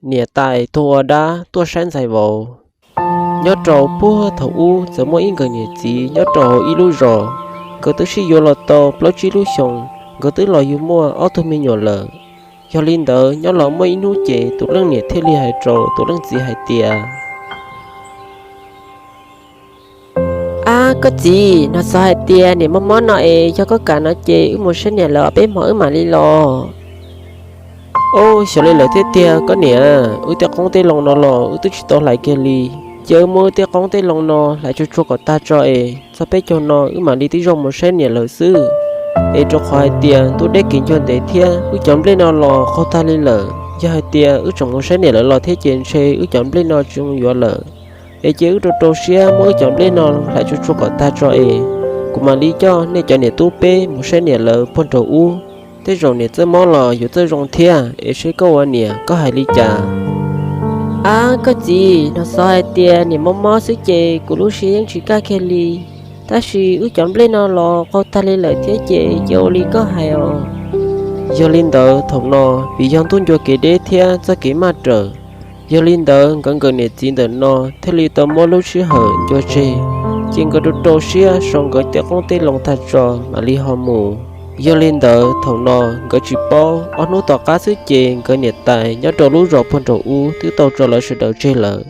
niam tais tuag ua dab tuaj saib ntxhais vauv. Nyob rau puag thaum ub txawm muaj ib nkawd niam txiv nyob rau hauv ib lub zos, nkawd twb sib yuav los tau plaub tsib lub xyoos, nkawd twb los yug muaj ob tug me nyuam lawm. Yog li ntawd nyob los muaj ib hnub ces tus leej niam thiaj li hais rau tus leej txiv hais tias, Ab koj txiv, no xav hais tias niam mob mob no es yog koj kam no ces wb mus saib niam lawv ob peb hmo wb mam li los. Ub, xyov li lawm thiab tiag koj niam, wb tej qoob tej loo no los wb twb tsis tau hlais kiag li. Cia wb muab wb tej qoob tej loo no hlais tsuag tsuag kom tag tso es txog peb caug no wb mam li tib zoo mus saib niam lawv xwb. Es rau qhov hais tias ntuj deb kev ncog ntev thiab wb cov nplej no los qaug tag li lawm, yog hais tias wb tseem mus saib niam lawv los thiab ces ntshe wb cov nplej no tsis zoo yuav lawm. Es cia wb rau rau siab muab wb cov nplej no hlais tsuag tsuag kom tag tso es kuv mam li coj nej cov niam tub peb mus saib niam lawv puag nraum ub. Tej zaum niam txawj mob los yuav txawj zoo thiab, es seb koj ua niam koj hais li cas? Ab koj txiv, no xav hais tias niam mob mob xwb ces kuv lub siab yeej tsis kaj kiag li. Tab sis wb cov nplej no los qaug tag li lawm thiab ces cia ua li koj hais os. Yog li ntawd thaum no, vim yog ntuj ncua kev deb thiab txoj kev maj rawm, yog li ntawd nkawd nkawd niam txiv ntawm no thiaj li tau muab lub sij hawm ncua tseg, ces nkawd rau rau siab sau nkawd tej qoob tej loo tag tso mam li ho mus. Yog li ntawd thaum no nkawd tsis paub, ob hnub tom qab xwb ces nkawd niam tais nyob rau lub zos puag nraum ub twb tau tso lawv sawv daws tseg lawm.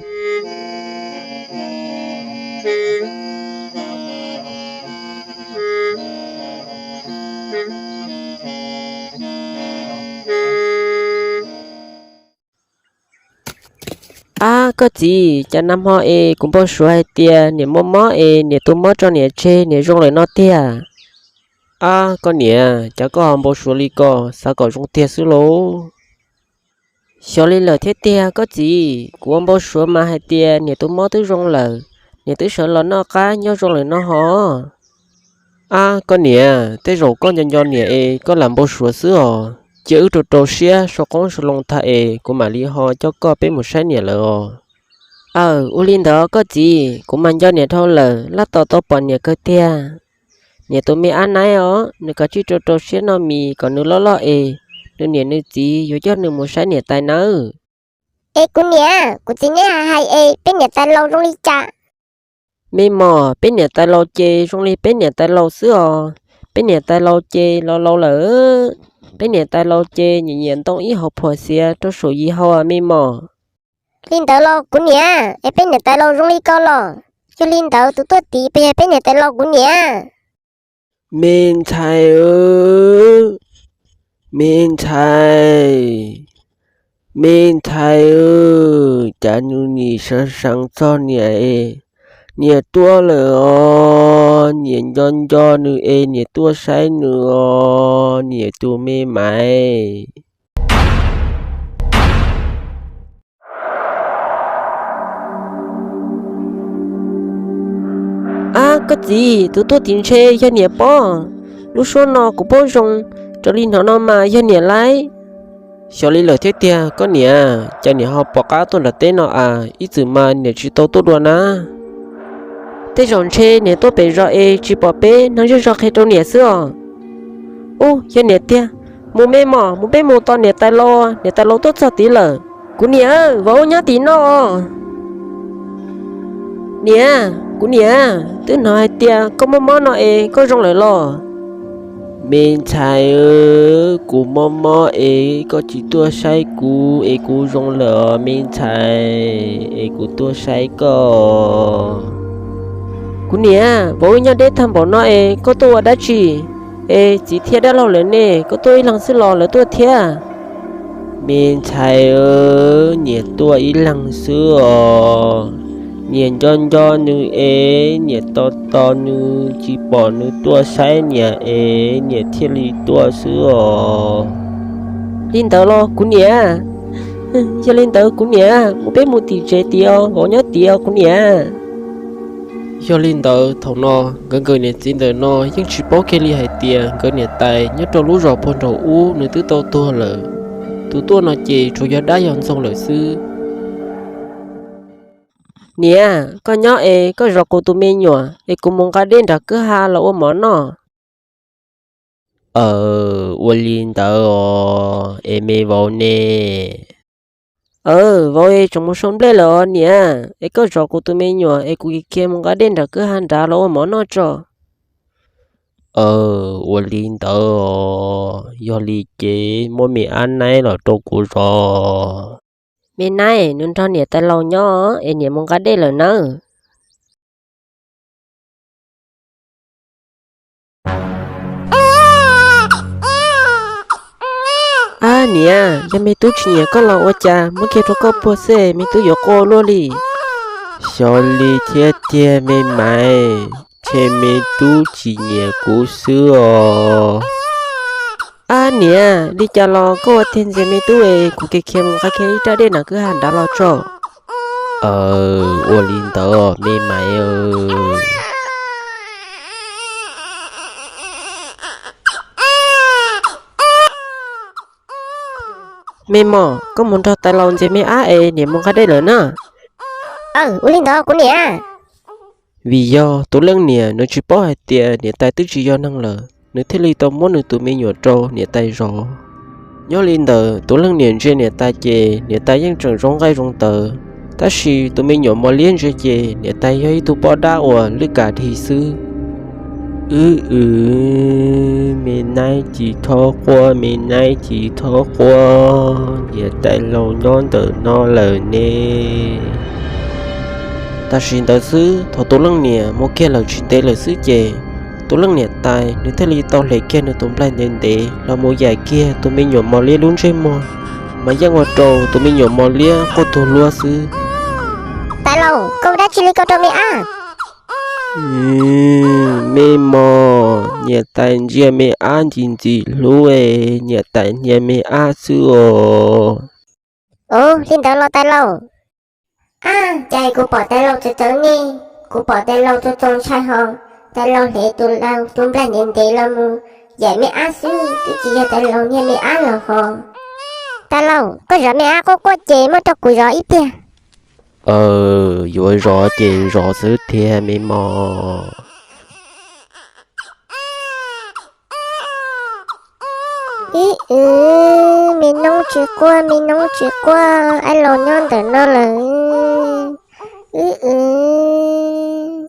Ab koj txiv, cas nag hmo es kuv npau suav hais tias niam mob mob es niam tus mob tso niam tseg niam zoo lawm no tiag. Ab koj niam, cas koj ho npau suav li ko, xav kom zoo tiag xwb lauj. Xyov li lawm thiab tiag koj txiv, kuv ua npau suav mas hais tias niam tus mob twb zoo lawm, niam twb sawv los noj qab nyob zoo lawm no hos. Ab koj niam, tej zaum koj nco nco niam es koj lam npau suav xwb os. Cia wb rau rau siab sau qoob sau loo tag es kuv mam li ho coj koj peb mus saib niam lawv os. Aw, ua li ntawd koj txiv, kuv mas nco niam dhau lawm, laj tos tau pom niam kawg tiag. Niam tus me ab naib os, nws kav tsij rau rau siab noj mis kom nws loj loj es nws niam nws txiv yuav coj nws mus saib niam tais nawb. Es kuv niam, kuv txiv neb hais hais es peb niam tais laus zoo li cas? Me mos, peb niam tais laus ces zoo li peb niam tais laus xwb os. Peb niam tais laus ces laus laus lawm. Peb niam tais laus ces nyiam nyiam ntoo ib hauv phuam xiav rau saum yim hau me mos. Li ntawd los kuv niam, es peb niam tais laus zoo li ko los? Yog li ntawd tus tuaj tid puas yog peb niam tais laus kuv niam? Me ntxhais, me ntxhais, me ntxhais, cas nws nim seev seev txog niam es, niam tuaj lawm os, niam nco nco nws es niam tuaj saib nws os, niam tus me maiv. Ab koj txiv, tus tuaj tim ntshe yog niam pob. Lub suab no kuv paub zoo, raws li hnov no mas yog niam laib. Xyov li lawm thiab tiag koj niam, cas niam ho pom qab tuaj nram teb no as, ib txwm mas niam tsis tau tuaj dua na. Tej zaum ntshe niam tuaj pem zos es tsis pom peb neeg zej zog qhia rau niam xwb os. Ub, yog niam tiag. Mus me mos, mus peb mus tos niam tais laus, niam tais laus tuaj txog tid lawm. Kuv niam, vauv nyob tim no. Niam, kuv niam, twb hnov hais tias koj mob mob no es koj zoo lawm los? Me ntxhais, kuv mob mob es koj tsis tuaj saib kuv es kuv zoo lawm os me ntxhais, es kuv tuaj saib koj. Kuv niam, vauv wb nyob deb tag npaum no es koj tuaj ua dab tsi? Es txiv thiab dab laug lawv ne, koj tuaj ib leeg xwb los lawv tuaj thiab? Me ntxhais, niam tuaj ib leeg xwb os. Niam nco nco nws es niam tos tos nws tsis pom nws tuaj saib niam es niam thiaj li tuaj xwb os. Li ntawd los kuv niam? Yog li ntawd kuv niam, mus peb mus tim tsev tid os, vauv nyob tid os kuv niam. Yog li ntawd thaum no nkawd nkawd niam txiv ntawm no yeej tsis paub kiag li hais tias nkawd niam tais nyob rau lub zos puag nraum ub nws twb tau tuag lawm. Tus tuaj no ces tsuas yog dab yog ntxoog lawm xwb. Niam, koj nyob es koj zov kuv tus me nyuam es kuv mus nqa dej nram kwj ha los ua mov noj. Aw, ua li ntawd os es me vauv ne. Aw, vauv es, tseem mus sau nplej lawm os niam, es koj zov kuv tus me nyuam es kuv khiav mus nqa dej nram kwj ha nrad los ua mov noj tso. Aw, ua li ntawd os, yog li ces muab me ab naib los rau kuv zov. Me naib, nws nrog niam tais laus nyob es niam mus nqa dej lawm nawb. Ab niam, yog me tub tsis nyiam koj los ua cas, muab kiag rau koj puag xwb me tub yuav quaj luaj li. Xyov li thiab tiag me maiv, ntshe me tub tsis nyiam kuv xwb os. Ab niam, li cas los koj ua tiag ntxias me tub es, kuv khiav khiav mus nqa kiag ib rab dej nram kwj ha nrad los tso. Aw, ua li ntawd me maiv. Me mos, koj mus nrog tais laus ntxias me ab es niam mus nqa dej lawm na. Aw, ua li ntawd kuv niam. Vim yog tus leej niam nws tsis paub hais tias niam tais twb tsis yog neeg lawm, nws thiaj li tau muab nws tus me nyuam rau niam tais zov. Nyob li ntawd tus leej niam ntsia niam tais ces niam tais yeej tseem zoo nqaij zoo taws, tab sis tus me nyuam mos liab ntsia ces niam tais yog ib tug poj dab uas lwj kam dhi xwb. Wb, wb, me naib tsis txhob quaj, me naib tsis txhob quaj, niam tais laus nyob ntawm no lawm ne. Tam sim ntawd xwb thaum tus leej niam mus kiag lawm tsis ntev lawm xwb ces tus leej niam tais nws thiaj li tau hle kiag nws tus nplaig ntev ntev los mus yaim kiag tus me nyuam mos liab lub ntsej muag, mas yeej ua rau tus me nyuam mos liab quaj tuag luab xwb. Tais laus, koj ua dab tsi li ko rau me ab? Me mos, niam tais ntsia me ab ntxim ntxim hlub es niam tais hnia me ab xwb os. Ua li ntawd los tais laus? Ab, cas kuv pom tais laus txawv txawv ne, kuv pom tais laus txaus txaus ntshai ho, tais laus hle tus laus tus nplaig ntev ntev los mus yaim me ab xwb, twb tsis yog tais laus hnia me ab los ho. Tais laus, koj zov me ab quaj quaj ces muab rau kuv zov ib pliag. Aw, yuav zov ces zov xwb thiab me mos. Ib, wb, me noob tsis quaj, me noob tsis quaj, ab laus nyob ntawm no lawm. Wb, wb.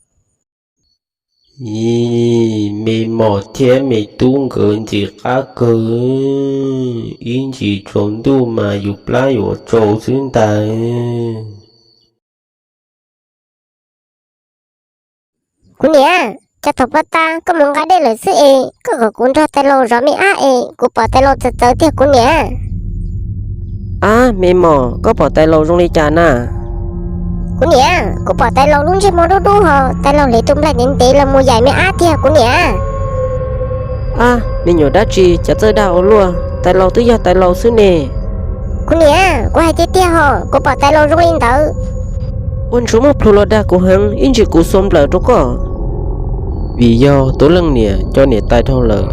Ib, me mos thiab me tub nkawd ntxim qab kawg, ib ntsis tsaus ntuj mas yus plab yuav tsau xwb ntag. Kuv niam, cas thaum pab ta koj mus nqa dej lawm xwb es koj kom kuv nrog tais laus zov me ab es kuv pom tais laus txawv txawv tiag kuv niam. Ab, me mos, koj pom tais laus zoo li cas na? Kuv niam, kuv pom tais laus lub ntsej muag dub dub ho, tais laus hle tus nplaig ntev ntev los mus yaim me ab tiag kuv niam. Ab, me nyuam dab tsi cas txawj dag ua luaj, tais laus twb yog tais laus xwb ne. Kuv niam, kuv hais tiag tiag ho, kuv pom tais laus zoo li ntawd. Ua ntsuav muaj plhu los dag kuv heev, ib ntsis kuv xuas nplawm rau koj. Vim yog tus leej niam nco niam tais dhau lawm,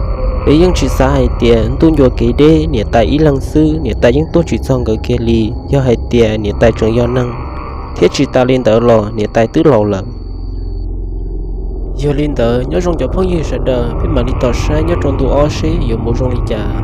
nws yeej tsis xav hais tias ntuj ncua kev deb niam tais ib leeg xwb, niam tais yeej tuaj tsis txog nkawd kiag li. Yog hais tias niam tais tseem yog neeg, thiab tsis tas li ntawd los niam tais twb laus lawm. Yog li ntawd nyob zoo cov phooj ywg sawv daws, peb mam li tos saib nyob rau ntu ob seb yuav mus zoo li cas.